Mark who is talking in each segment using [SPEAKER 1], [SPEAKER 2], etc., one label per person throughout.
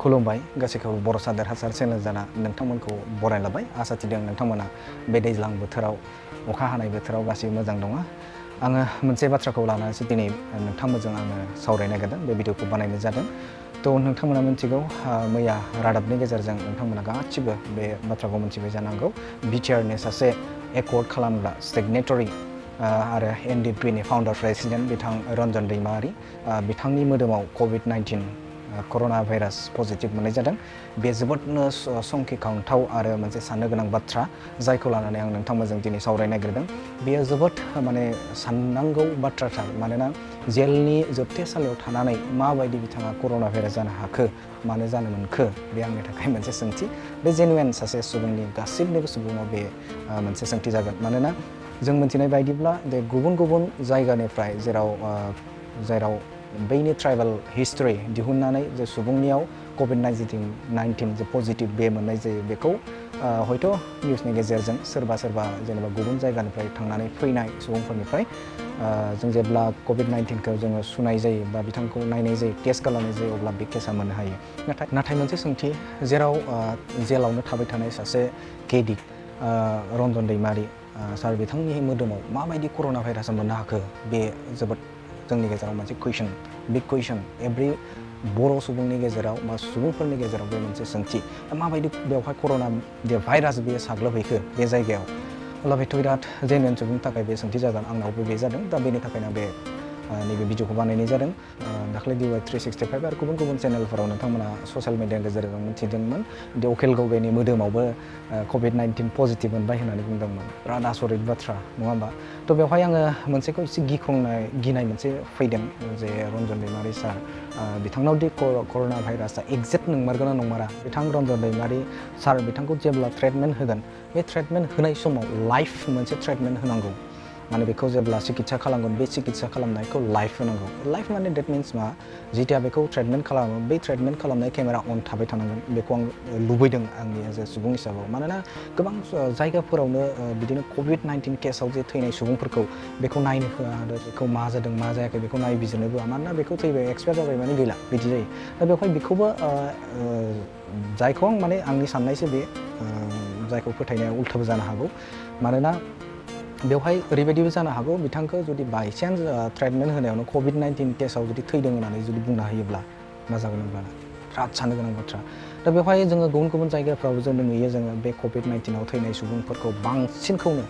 [SPEAKER 1] खुलुमबाय गासैखौबो बर' सादोर हासार चेनेल जाना नोंथांमोनखौ बरायलाबाय आसा थिदों नोंथांमोना बे दैज्लां बोथोराव अखा हानाय बोथोराव गासैबो मोजां दङ आङो मोनसे बाथ्राखौ लानानैसो दिनै नोंथांमोनजों आङो सावरायनो नागिरदों बे भिडिअखौ बानायनाय जादों थ' नोंथांमोना मिथिगौ मैया रादाबनि गेजेरजों नोंथांमोना गासिबो बे बाथ्राखौ मिथिबाय जानांगौ बिटिआरनि सासे एकर्ड खालामग्रा सिगनेटरि आरो एनडिपिनि फाउन्डार प्रेसिडेन्ट बिथां रन्जन दैमारि बिथांनि मोदोमाव कभिड-19 कर'ना भाइरास पजिटिभ मोननाय जादों बे जोबोदनो संखिखांथाव आरो मोनसे साननो गोनां बाथ्रा जायखौ लानानै आं नोंथांमोनजों दिनै सावरायनो नागिरदों बेयो जोबोद माने साननांगौ बाथ्राथार मानोना जेलनि जोबथेसालियाव थानानै माबायदि बिथाङा कर'ना भाइरास जानो हाखो मानो जानो मोनखो बे आंनि थाखाय मोनसे सोंथि बे जेनुवेन सासे सुबुंनि गासिबनिबो सुबुङाव बे मोनसे सोंथि जागोन मानोना जों मिथिनाय बायदिब्ला बे गुबुन गुबुन जायगानिफ्राय जेराव बैनि ट्राइबेल हिस्ट्रि दिहुननानै जे सुबुंनियाव कभिड-19 जे पजिटिभ बे मोननाय जायो बेखौ हयथ' निउसनि गेजेरजों सोरबा जेनेबा गुबुन जायगानिफ्राय थांनानै फैनाय सुबुंफोरनिफ्राय जों जेब्ला कभिड-19खौ जोङो सुनाय जायो बा बिथांखौ नायनाय जायो टेस्ट खालामनाय जायो अब्ला बे केसा मोननो हायो नाथाय मोनसे सोंथि जेराव जेलावनो थाबाय थानाय सासे केदि रन्जन दैमारि सार बिथांनि मोदोमाव माबायदि कर'ना भाइरासआ मोननो हाखो बे जोबोद जोंनि गेजेराव मोनसे बिग कुइसन एभ्रि बर' सुबुंनि गेजेराव बा सुबुंफोरनि गेजेराव बे मोनसे सोंथि माबायदि बेवहाय कर'ना भाइरास बेयो साग्लोबहैखो बे जायगायाव अब्ला बेथ' बिराद जेनुवेन सुबुंनि थाखाय बे सोंथि जागोन आंनावबो बे जादों दा बेनि थाखायनो बे नैबे भिडिअखौ बानायनाय जादों दाख्लै DY 365 आरो गुबुन गुबुन चेनेलफोराव नोंथांमोना ससियेल मिडियानि गेजेरजों मिथिदोंमोन दि उकिल गगैनि मोदोमावबो कभिड-19 पजिटिभ मोनबाय होननानै बुंदोंमोन बिराद आसरित बाथ्रा नङा होमबा थ' बेवहाय आङो मोनसेखौ एसे गिनाय मोनसे फैदों जे रन्जन दैमारि सार बिथांनाव दि कर'ना भाइरासआ एक्जेक्ट नंमारगोन ना नंमारा बिथां रन्जन दैमारि सार बिथांखौ जेब्ला ट्रिटमेन्ट होगोन बे ट्रिटमेन्ट होनाय समाव लाइफ मोनसे ट्रिटमेन्ट होनांगौ माने बेखौ जेब्ला सिकित्सा खालामगोन बे सिकित्सा खालामनायखौ लाइफ होनांगौ लाइफ माने डेट मिन्स मा जिथिया बेखौ ट्रिटमेन्ट खालामो बै ट्रिटमेन्ट खालामनाय केमेरा अन थाबाय थानांगोन बेखौ आं लुबैदों आंनि एज ए सुबुं हिसाबाव मानोना गोबां जायगाफोरावनो बिदिनो कभिड-19 केसाव जे थैनाय सुबुंफोरखौ बेखौ नायनो होआ आरो बेखौ मा जादों मा जायाखै बेखौ नायबिजिरनो होआ मानोना बेखौ थैबाय एक्सपायार जाबाय माने गैला बिदि जायो दा बेवहाय बेखौबो जायखौ आं माने आंनि साननायसो बे जायखौ फोथायनाया उल्थाबो जानो हागौ मानोना बेवहाय ओरैबायदिबो जानो हागौ बिथांखौ जुदि बायचान्स ट्रिटमेन्ट होनायावनो कभिड-19 केसाव जुदि थैदों होननानै जुदि बुंना होयोब्ला मा जागोन होनब्लाना बिराद साननो गोनां बाथ्रा दा बेवहाय जोङो गुबुन गुबुन जायगाफ्राव जों नुयो जोङो बे कभिड-19आव थैनाय सुबुंफोरखौ बांसिनखौनो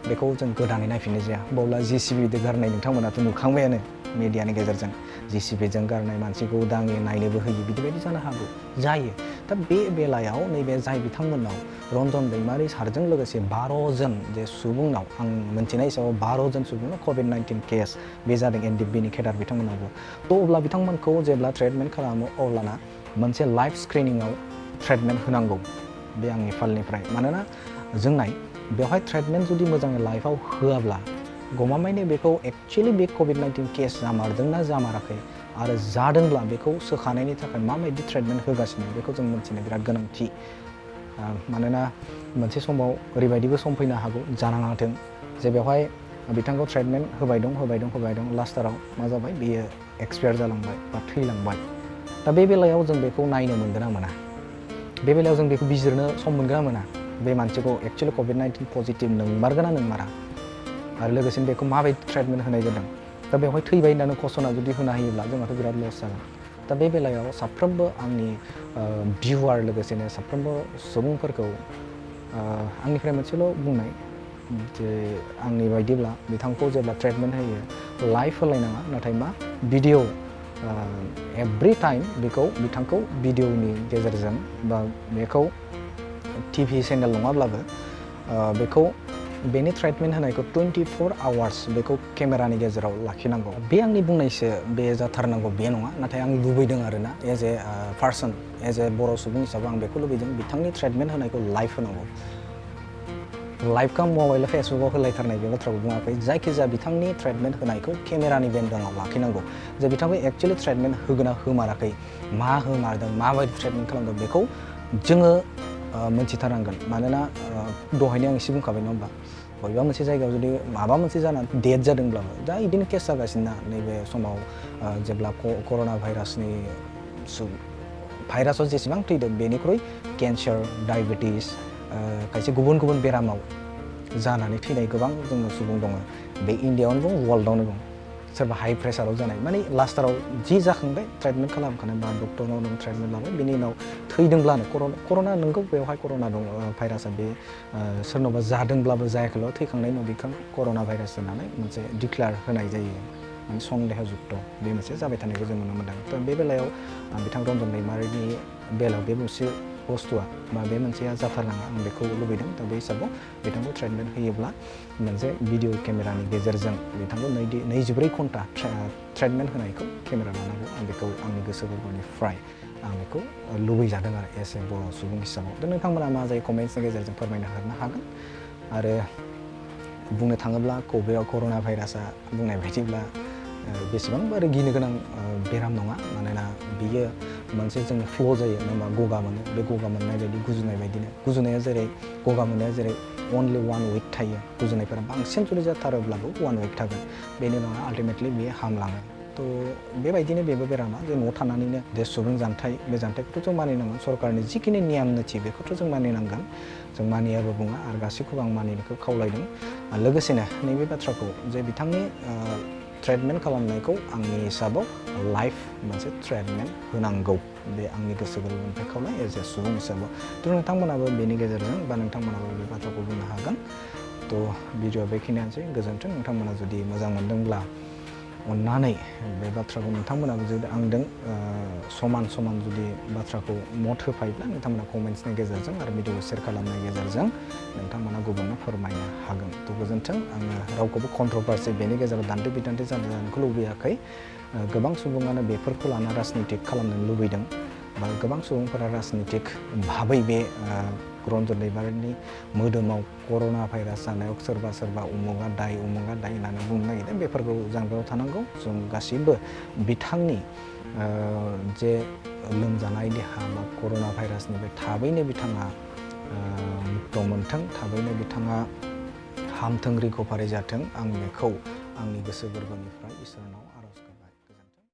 [SPEAKER 1] बेखौ जों गोदानै नायफिननाय जाया बावला JCB गारनाय नोंथांमोनाथ' नुखांबायानो मिडियानि गेजेरजों JCBजों गारनाय मानसिखौ दाङे नायनोबो होयो बिदिबायदि जानो हागौ जायो दा बे बेलायाव नैबे जाय बिथांमोननाव रन्जन दैमारि सारजों लोगोसे 12 जन जे सुबुंनाव आं मोनथिनाय हिसाबाव 12 जन सुबुंनाव कभिड-19 केस बे जादों एनडिपिनि केडार बिथांमोनावबो थ' अब्ला बिथांमोनखौ जेब्ला ट्रिटमेन्ट खालामो अब्लाना मोनसे लाइफ स्क्रिनिंआव ट्रिटमेन्ट होनांगौ बे आंनि फालनिफ्राय मानोना जोंनाय बेवहाय ट्रिटमेन्ट जुदि मोजाङै लाइफआव होआब्ला गमामायैनो बेखौ एक्चुअलि बे कभिड-19 केस जामारदोंना जामाराखै आरो जादोंब्ला बेखौ सोखानायनि थाखाय माबायदि ट्रिटमेन्ट होगासिनो बेखौ जों मिथिनो बिराद गोनांथि मानोना मोनसे समाव ओरैबायदिबो सम फैनो हागौ जानाङाथों जे बेवहाय बिथांखौ ट्रिटमेन्ट होबाय दं लास्टाराव मा जाबाय बेयो एक्सपायार जालांबाय बा थैलांबाय दा बे बेलायाव जों बेखौ नायनो मोनगोन ना मोना बे बेलायाव जों बेखौ बिजिरनो सम मोनगोन ना मोना बे मानसिखौ एक्चुअलि कभिड-19 पजिटिभ नंमारगोन ना नंमारा आरो लोगोसेनो बेखौ माबायदि ट्रिटमेन्ट होनाय जादों दा बेवहाय थैबाय होननानै घोषणा जुदि होना होयोब्ला जोंहाथ' बिराद लस जागोन दा बे बेलायाव साफ्रोमबो आंनि भिउवार लोगोसेनो साफ्रोमबो सुबुंफोरखौ आंनिफ्राय मोनसेल' बुंनाय जे आंनि बायदिब्ला बिथांखौ जेब्ला ट्रिटमेन्ट होयो लाइभ होलायनाङा नाथाय मा भिडिअ एभ्रि टाइम बिथांखौ भिडिअनि गेजेरजों बा बेखौ TV चेनेल नङाब्लाबो बेखौ बेनि ट्रिटमेन्ट होनायखौ 24 आवार्स बेखौ केमेरानि गेजेराव लाखिनांगौ बे आंनि बुंनायसो बे जाथारनांगौ बे नङा नाथाय आं लुबैदों आरोना as a person as a Bodo' सुबुं हिसाबै आं बेखौ लुबैदों बिथांनि ट्रिटमेन्ट होनायखौ लाइभ होनांगौ लाइभखौ मबाइल फेसबुकाव होलायथारनाय बे बाथ्राखौ बुङाखै जायखिजाया बिथांनि ट्रिटमेन्ट होनायखौ केमेरानि बेन्दोङाव लाखिनांगौ जे बिथांखौ एक्चुअलि ट्रिटमेन्ट होगोना होमाराखै मा होमारदों माबायदि ट्रिटमेन्ट खालामदों बेखौ जोङो मोनथिथारनांगोन मानोना दहायनो आं एसे बुंखाबाय नङा होमबा बबेबा मोनसे जायगायाव जुदि माबा मोनसे जानानै डेथ जादोंब्लाबो दा बिदिनो केस जागासिनो ना नैबे समाव जेब्ला कर'ना भाइरासनि भाइरासाव जेसेबां थैदों बेनिख्रुइ केन्सार डायबेटिस खायसे गुबुन गुबुन बेरामाव जानानै थैनाय गोबां जोङो सुबुं दङ बे इण्डियाआवनो बुं वर्ल्डआवनो बुं सोरबा हाई प्रेसाराव जानाय माने लास्टाराव जि जाखांबाय ट्रिटमेन्ट खालामखानाय बा डक्टरनाव नों ट्रिटमेन्ट लाबाय बेनि उनाव थैदोंब्लानो कर'ना नोंगौ बेवहाय कर'ना दं भाइरासआ बे सोरनावबा जादोंब्लाबो जायाखैल' थैखांनायनि उनाव बेखौ कर'ना भाइरास होननानै मोनसे डिक्लेयार होनाय जायो माने सन्देह जुक्त बे मोनसे जाबाय थानायखौ जों नुनो मोनदों थ' बे बेलायाव बिथां रन्जन दैमारिनि बेलायाव बे मोनसे बुस्थुआ बा बे मोनसेया जाथारनाङा आं बेखौ लुबैदों दा बे हिसाबाव बिथांखौ ट्रिटमेन्ट होयोब्ला मोनसे भिडिअ केमेरानि गेजेरजों बिथांखौ 24 घन्टा ट्रिटमेन्ट होनायखौ केमेरा लानांगौ आं बेखौ आंनि गोसो गोरबोनिफ्राय आं बेखौ लुबैजादों आरो एसे बर' सुबुं हिसाबाव दा नोंथांमोना मा जायो कमेन्ट्सनि गेजेरजों फोरमायनो हागोन आरो बुंनो थाङोब्ला कभिडआव कर'ना भाइरासआ बुंनाय बायदिब्ला बेसेबांबा आरो गिनो गोनां बेराम नङा मानोना बियो मोनसे जोंनि फ्ल' जायो नङा गगा मोनो बे गगा मोननाय बायदि गुजुनाय बायदिनो गुजुनाया जेरै गगा मोननाया जेरै अनलि 1 उइक थायो गुजुनायफोरा बांसिन जुदि जाथारोब्लाबो 1 उइक थागोन बेनि उनाव आल्टिमेटलि बियो हामलाङो थ' बेबायदिनो बेबो बेरामा जे न'आव थानानैनो जे सुबुं जानथाय बे जानथायखौथ' जों मानिनांगोन सरकारनि जिखिनि नियम निथि बेखौथ' जों मानिनांगोन जों मानियाबो बुङा आरो गासैखौबो आं मानिनोखौ खावलायदों लोगोसेनो नैबे बाथ्राखौ जे बिथांनि ट्रिटमेन्ट खालामनायखौ आंनि हिसाबाव लाइफ मोनसे ट्रिटमेन्ट होनांगौ बे आंनि गोसो गोरबोनिफ्राय खावलाय एज ए सुबुं हिसाबाव थ' नोंथांमोनाबो बेनि गेजेरजों बा नोंथांमोनाबो बे बाथ्राखौ बुंनो हागोन थ' भिडिअआ बेखिनियानोसै गोजोन्थों नोंथांमोना जुदि मोजां मोनदोंब्ला अन्नानै बे बाथ्राखौ नोंथांमोनाबो जुदि आंदों समान समान जुदि बाथ्राखौ मत होफायोब्ला नोंथांमोना कमेन्ट्सनि गेजेरजों आरो भिडिअ शेयार खालामनायनि गेजेरजों नोंथांमोना गुबुननो फोरमायनो हागोन थ' गोजोन्थों आङो रावखौबो कन्ट्रभार्सि बेनि गेजेराव दान्थे बिदान्थे जानोखौ लुबैयाखै गोबां सुबुङानो बेफोरखौ लाना राजनितिक खालामनो लुबैदों बा गोबां सुबुंफोरा राजनितिक भाबै बे रन्जन दैमारिनि मोदोमाव कर'ना भाइरास जानायाव सोरबा उमुगा दाय होननानै बुंनो नागिरदों बेफोरखौ जानगाराव थानांगौ जों गासैबो बिथांनि जे लोमजानाय देहा बा कर'ना भाइरासनिफ्राय थाबैनो बिथाङा मुक्त मोनथों थाबैनो बिथाङा हामथों रिकभारि जाथों आं बेखौ आंनि गोसो गोरबोनिफ्राय इसोरनाव